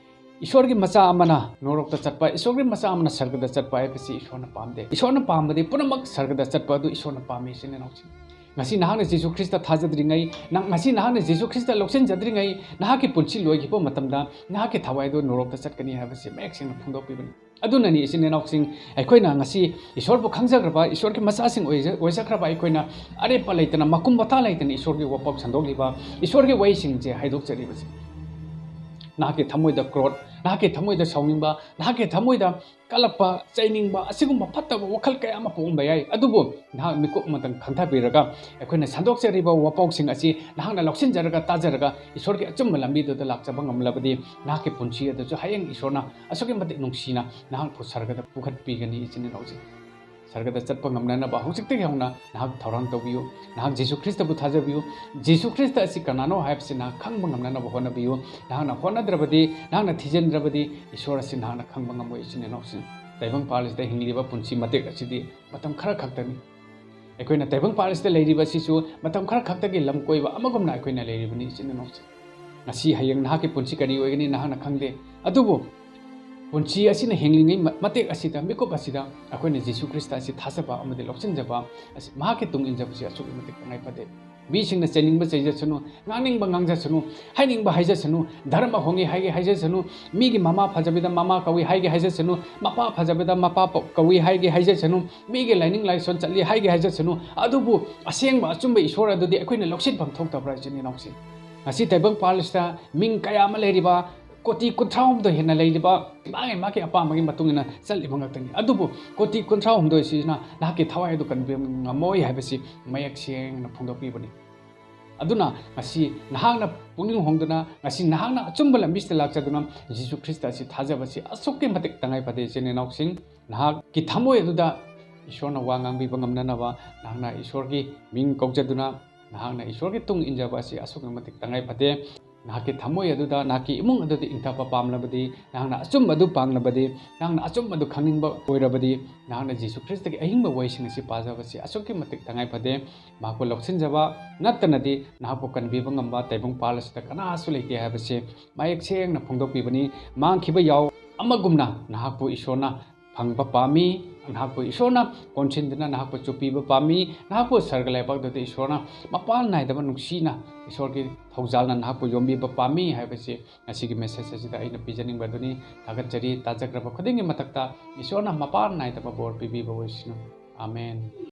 ꯏꯁꯣꯔꯒꯤ ꯃꯆꯥ ꯑꯃꯅ ꯅꯣꯔꯣꯛꯇ ꯆꯠꯄ, ꯏꯁꯣꯔꯒꯤ ꯃꯆꯥ ꯑꯃꯅ ꯁꯔꯒꯗ ꯆꯠꯄ ꯍꯥꯏꯕꯁꯤ ꯏꯁꯣꯔꯅ ꯄꯥꯝꯗꯦ꯫ ꯏꯁꯣꯔꯅ ꯄꯥꯝꯕꯗꯤ ꯄꯨꯝꯅꯃꯛ ꯁꯔꯒꯗ ꯆꯠꯄ ꯑꯗꯨ ꯏꯁꯣꯔꯅ ꯄꯥꯝꯃꯤ, ꯏꯆꯤꯟ ꯏꯅꯥꯎꯁꯤꯡ꯫ ꯉꯁꯤ ꯅꯍꯥꯛꯅ ꯖꯤꯁꯨ ꯈ꯭ꯔꯤꯁꯇ ꯊꯥꯖꯗ꯭ꯔꯤꯉꯩ, ꯅꯪ, ꯉꯁꯤ ꯅꯍꯥꯛꯅ ꯖꯤꯁꯨ ꯈ꯭ꯔꯤꯁꯇ ꯂꯧꯁꯤꯟꯖꯗ꯭ꯔꯤꯉꯩ, ꯅꯍꯥꯛꯀꯤ ꯄꯨꯟꯁꯤ ꯂꯣꯏꯈꯤꯕ ꯃꯇꯝꯗ ꯅꯍꯥꯛꯀꯤ ꯊꯋꯥꯏ ꯑꯗꯨ ꯅꯣꯔꯣꯛꯇ ꯆꯠꯀꯅꯤ ꯍꯥꯏꯕꯁꯤ ꯃꯌꯦꯛ ꯁꯦꯡꯅ ꯐꯣꯡꯗꯣꯛꯄꯤꯕꯅꯤ꯫ ꯑꯗꯨꯅꯅꯤ, ꯏꯆꯤꯟ ꯏꯅꯥꯎꯁꯤꯡ, ꯑꯩꯈꯣꯏꯅ ꯉꯁꯤ ꯏꯁꯣꯔꯕꯨ ꯈꯪꯖꯈ꯭ꯔꯕ, ꯏꯁꯣꯔꯒꯤ ꯃꯆꯥꯁꯤꯡ ꯑꯣꯏꯖ-, ꯑꯣꯏꯖꯈ꯭ꯔꯕ ꯑꯩꯈꯣꯏꯅ ꯑꯔꯦꯞꯄ ꯂꯩꯇꯅ, ꯃꯀꯨꯝ ꯃꯇꯥ ꯂꯩꯇꯅ ꯏꯁꯣꯔꯒꯤ ꯋꯥꯐꯝ ꯁꯟꯗꯣꯛꯂꯤꯕ, ꯏꯁꯣꯔꯒꯤ ꯋꯥꯍꯩꯁꯤꯡꯁꯦ ꯍꯥꯏꯗꯣꯛꯆꯔꯤꯕꯁꯤ꯫ ꯅꯍꯥꯛꯀꯤ ꯊꯃꯣꯏꯗ ꯀ꯭ꯔꯣꯙ, ꯅꯍꯥꯛꯀꯤ ꯊꯃꯣꯏꯗ ꯁꯥꯎꯅꯤꯡꯕ, ꯅꯍꯥꯛꯀꯤ ꯊꯃꯣꯏꯗ ꯀꯜꯂꯛꯄ, ꯆꯩꯅꯤꯡꯕ, ꯑꯁꯤꯒꯨꯝꯕ ꯐꯠꯇꯕ ꯋꯥꯈꯜ ꯀꯌꯥ ꯑꯃ ꯄꯣꯛꯂꯝꯕ ꯌꯥꯏ꯫ ꯑꯗꯨꯕꯨ ꯅꯍꯥꯛ ꯃꯤꯀꯨꯞ ꯑꯃꯇꯪ ꯈꯟꯊꯕꯤꯔꯒ, ꯑꯩꯈꯣꯏꯅ ꯁꯟꯗꯣꯛꯆꯔꯤꯕ ꯋꯥꯄꯥꯎꯁꯤꯡ ꯑꯁꯤ ꯅꯍꯥꯛꯅ ꯂꯧꯁꯤꯟꯖꯔꯒ, ꯇꯥꯖꯔꯒ, ꯏꯁꯣꯔꯒꯤ ꯑꯆꯨꯝꯕ ꯂꯝꯕꯤꯗꯨꯗ ꯂꯥꯛꯆꯕ ꯉꯝꯂꯕꯗꯤ, ꯅꯍꯥꯛꯀꯤ ꯄꯨꯟꯁꯤ ꯑꯗꯨꯁꯨ ꯍꯌꯦꯡ ꯏꯁꯣꯔꯅ ꯑꯁꯨꯛꯀꯤ ꯃꯇꯤꯛ ꯅꯨꯡꯁꯤꯅ ꯅꯍꯥꯛꯄꯨ ꯁꯔꯒꯗ ꯄꯨꯈꯠꯄꯤꯒꯅꯤ, ꯏꯆꯤꯟ ꯏꯅꯥꯎꯁꯤꯡ꯫ ꯁꯔꯒꯗ ꯆꯠꯄ ꯉꯝꯅꯅꯕ ꯍꯧꯖꯤꯛꯇꯒꯤ ꯍꯧꯅ ꯅꯍꯥꯛ ꯊꯧꯔꯥꯡ ꯇꯧꯕꯤꯌꯨ꯫ ꯅꯍꯥꯛ ꯖꯤꯁꯨ ꯈ꯭ꯔꯤꯁꯇꯕꯨ ꯊꯥꯖꯕꯤꯌꯨ꯫ ꯖꯤꯁꯨ ꯈ꯭ꯔꯤꯁꯇ ꯑꯁꯤ ꯀꯅꯥꯅꯣ ꯍꯥꯏꯕꯁꯤ ꯅꯍꯥꯛ ꯈꯪꯕ ꯉꯝꯅꯅꯕ ꯍꯣꯠꯅꯕꯤꯌꯨ꯫ ꯅꯍꯥꯛꯅ ꯍꯣꯠꯅꯗ꯭ꯔꯕꯗꯤ, ꯅꯍꯥꯛꯅ ꯊꯤꯖꯤꯟꯗ꯭ꯔꯕꯗꯤ, ꯏꯁꯣꯔ ꯑꯁꯤ ꯅꯍꯥꯛꯅ ꯈꯪꯕ ꯉꯝꯃꯣꯏ, ꯏꯆꯤꯟ ꯏꯅꯥꯎꯁꯤꯡ꯫ ꯇꯥꯏꯕꯪ ꯄꯥꯜ ꯑꯁꯤꯗ ꯍꯤꯡꯂꯤꯕ ꯄꯨꯟꯁꯤ ꯃꯇꯦꯛ ꯑꯁꯤꯗꯤ ꯃꯇꯝ ꯈꯔ ꯈꯛꯇꯅꯤ꯫ ꯑꯩꯈꯣꯏꯅ ꯇꯥꯏꯕꯪ ꯄꯥꯜ ꯑꯁꯤꯗ ꯂꯩꯔꯤꯕ ꯑꯁꯤꯁꯨ ꯃꯇꯝ ꯈꯔ ꯈꯛꯇꯒꯤ ꯂꯝ ꯀꯣꯏꯕ ꯑꯃꯒꯨꯝꯅ ꯑꯩꯈꯣꯏꯅ ꯂꯩꯔꯤꯕꯅꯤ, ꯏꯆꯤꯟ ꯏꯅꯥꯎꯁꯤꯡ꯫ ꯉꯁꯤ ꯍꯌꯦꯡ ꯅꯍꯥꯛꯀꯤ ꯄꯨꯟꯁꯤ ꯀꯔꯤ ꯑꯣꯏꯒꯅꯤ ꯅꯍꯥꯛꯅ ꯈꯪꯗꯦ꯫ ꯑꯗꯨꯕꯨ ꯄꯨꯟꯁꯤ ꯑꯁꯤꯅ ꯍꯤꯡꯂꯤꯉꯩ ꯃ-, ꯃꯇꯦꯛ ꯑꯁꯤꯗ, ꯃꯤꯀꯨꯞ ꯑꯁꯤꯗ ꯑꯩꯈꯣꯏꯅ ꯖꯤꯁꯨ ꯈ꯭ꯔꯤꯁꯇ ꯑꯁꯤ ꯊꯥꯖꯕ ꯑꯃꯗꯤ ꯂꯧꯁꯤꯟꯖꯕ ꯑꯁꯤ, ꯃꯍꯥꯛꯀꯤ ꯇꯨꯡ ꯏꯟꯖꯕꯁꯤ ꯑꯁꯨꯛꯀꯤ ꯃꯇꯤꯛ ꯇꯉꯥꯏ ꯐꯗꯦ꯫ ꯃꯤꯁꯤꯡꯅ ꯆꯩꯅꯤꯡꯕ ꯆꯩꯖꯁꯅꯨ, ꯉꯥꯡꯅꯤꯡꯕ ꯉꯥꯡꯖꯁꯅꯨ, ꯍꯥꯏꯅꯤꯡꯕ ꯍꯥꯏꯖꯁꯅꯨ, ꯙꯔꯃ ꯍꯣꯡꯉꯤ ꯍꯥꯏꯒꯦ ꯍꯥꯏꯖꯁꯅꯨ, ꯃꯤꯒꯤ ꯃꯃꯥ ꯐꯖꯕꯤꯗ ꯃꯃꯥ ꯀꯧꯏ ꯍꯥꯏꯒꯦ ꯍꯥꯏꯖꯁꯅꯨ, ꯃꯄꯥ ꯐꯖꯕꯗ ꯃꯄꯥ ꯄ-, ꯀꯧꯏ ꯍꯥꯏꯒꯦ ꯍꯥꯏꯖꯁꯅꯨ, ꯃꯤꯒꯤ ꯂꯥꯏꯅꯤꯡ ꯂꯥꯏꯁꯣꯟ ꯆꯠꯂꯤ ꯍꯥꯏꯒꯦ ꯍꯥꯏꯖꯁꯅꯨ, ꯑꯗꯨꯕꯨ ꯑꯁꯦꯡꯕ ꯑꯆꯨꯝꯕ ꯏꯁꯣꯔ ꯑꯗꯨꯗꯤ ꯑꯩꯈꯣꯏꯅ ꯂꯧꯁꯤꯟꯐꯝ ꯊꯣꯛꯇꯕ꯭ꯔꯥ, ꯏꯆꯤꯟ ꯏꯅꯥꯎꯁꯤꯡ? ꯉꯁꯤ ꯇꯥꯏꯕꯪ ꯄꯥꯜ ꯑꯁꯤꯗ ꯃꯤꯡ ꯀꯌꯥ ꯑꯃ ꯂꯩꯔꯤꯕ, ꯀꯣꯇꯤ ꯀꯨꯟꯊ꯭ꯔꯥ ꯍꯨꯝꯗꯣꯏ ꯍꯦꯟꯅ ꯂꯩꯔꯤꯕ, ꯃꯥꯒꯤ, ꯃꯥꯒꯤ ꯑꯄꯥꯝꯕꯒꯤ ꯃꯇꯨꯡ ꯏꯟꯅ ꯆꯠꯂꯤꯕ ꯉꯥꯛꯇꯅꯤ꯫ ꯑꯗꯨꯕꯨ ꯀꯣꯇꯤ ꯀꯨꯟꯊ꯭ꯔꯥ ꯍꯨꯝꯗꯣꯏꯁꯤꯅ ꯅꯍꯥꯛꯀꯤ ꯊꯋꯥꯏ ꯑꯗꯨ ꯀꯟꯕꯤꯕ ꯉꯝꯃꯣꯏ ꯍꯥꯏꯕꯁꯤ ꯃꯌꯦꯛ ꯁꯦꯡꯅ ꯐꯣꯡꯗꯣꯛꯄꯤꯕꯅꯤ꯫ ꯑꯗꯨꯅ ꯉꯁꯤ ꯅꯍꯥꯛꯅ ꯄꯨꯛꯅꯤꯡ ꯍꯣꯡꯗꯨꯅ, ꯉꯁꯤ ꯅꯍꯥꯛꯅ ꯑꯆꯨꯝꯕ ꯂꯝꯕꯤꯁꯤꯗ ꯂꯥꯛꯆꯗꯨꯅ, ꯖꯤꯁꯨ ꯈ꯭ꯔꯤꯁꯇ ꯑꯁꯤ ꯊꯥꯖꯕꯁꯤ ꯑꯁꯨꯛꯀꯤ ꯃꯇꯤꯛ ꯇꯉꯥꯏ ꯐꯗꯦ, ꯏꯆꯤꯟ ꯏꯅꯥꯎꯁꯤꯡ꯫ ꯅꯍꯥꯛꯀꯤ ꯊꯃꯣꯏ ꯑꯗꯨꯗ ꯏꯁꯣꯔꯅ ꯋꯥ ꯉꯥꯡꯕꯤꯕ ꯉꯝꯅꯅꯕ, ꯅꯍꯥꯛꯅ ꯏꯁꯣꯔꯒꯤ ꯃꯤꯡ ꯀꯧꯖꯗꯨꯅ, ꯅꯍꯥꯛꯅ ꯏꯁꯣꯔꯒꯤ ꯇꯨꯡ ꯏꯟꯖꯕ ꯑꯁꯤ ꯑꯁꯨꯛꯀꯤ ꯃꯇꯤꯛ ꯇꯉꯥꯏ ꯐꯗꯦ꯫ ꯅꯍꯥꯛꯀꯤ ꯊꯃꯣꯏ ꯑꯗꯨꯗ, ꯅꯍꯥꯛꯀꯤ ꯏꯃꯨꯡ ꯑꯗꯨꯗ ꯏꯪꯊꯕ ꯄꯥꯝꯂꯕꯗꯤ, ꯅꯍꯥꯛꯅ ꯑꯆꯨꯝꯕ ꯑꯗꯨ ꯄꯥꯝꯂꯕꯗꯤ, ꯅꯍꯥꯛꯅ ꯑꯆꯨꯝꯕ ꯑꯗꯨ ꯈꯪꯅꯤꯡꯕ ꯑꯣꯏꯔꯕꯗꯤ, ꯅꯍꯥꯛꯅ ꯖꯤꯁꯨ ꯈ꯭ꯔꯤꯁꯇꯒꯤ ꯑꯍꯤꯡꯕ ꯋꯥꯍꯩꯁꯤꯡ ꯑꯁꯤ ꯄꯥꯖꯕꯁꯤ ꯑꯁꯨꯛꯀꯤ ꯃꯇꯤꯛ ꯇꯉꯥꯏ ꯐꯗꯦ꯫ ꯃꯍꯥꯛꯄꯨ ꯂꯧꯁꯤꯟꯖꯕ ꯅꯠꯇꯅꯗꯤ ꯅꯍꯥꯛꯄꯨ ꯀꯟꯕꯤꯕ ꯉꯝꯕ ꯇꯥꯏꯕꯪꯄꯥꯜ ꯑꯁꯤꯗ ꯀꯅꯥꯁꯨ ꯂꯩꯇꯦ ꯍꯥꯏꯕꯁꯤ ꯃꯌꯦꯛ ꯁꯦꯡꯅ ꯐꯣꯡꯗꯣꯛꯄꯤꯕꯅꯤ꯫ ꯃꯥꯡꯈꯤꯕ ꯌꯥꯎ ꯑꯃꯒꯨꯝꯅ ꯅꯍꯥꯛꯄꯨ ꯏꯁꯣꯔꯅ ꯐꯪꯕ ꯄꯥꯝꯃꯤ꯫ ꯅꯍꯥꯛꯄꯨ ꯏꯁꯣꯔꯅ ꯀꯣꯟꯁꯤꯟꯗꯨꯅ ꯅꯍꯥꯛꯄꯨ ꯆꯨꯞꯄꯤꯕ ꯄꯥꯝꯃꯤ꯫ ꯅꯍꯥꯛꯄꯨ ꯁꯔꯒ ꯂꯩꯕꯥꯛꯇꯨꯗ ꯏꯁꯣꯔꯅ ꯃꯄꯥꯟ ꯅꯥꯏꯗꯕ ꯅꯨꯡꯁꯤꯅ ꯏꯁꯣꯔꯒꯤ ꯊꯧꯖꯥꯜꯅ ꯅꯍꯥꯛꯄꯨ ꯌꯣꯝꯕꯤꯕ ꯄꯥꯝꯃꯤ ꯍꯥꯏꯕꯁꯤ ꯉꯁꯤꯒꯤ message ꯑꯁꯤꯗ ꯑꯩꯅ ꯄꯤꯖꯅꯤꯡꯕ ꯑꯗꯨꯅꯤ꯫ ꯊꯥꯒꯠꯆꯔꯤ꯫ ꯇꯥꯖꯈ꯭ꯔꯕ ꯈꯨꯗꯤꯡꯒꯤ ꯃꯊꯛꯇ ꯏꯁꯣꯔꯅ ꯃꯄꯥꯟ ꯅꯥꯏꯗꯕ ꯕꯣꯔ ꯄꯤꯕꯤꯕ ꯑꯣꯏꯁꯅꯨ꯫ ꯑꯥꯃꯦꯟ꯫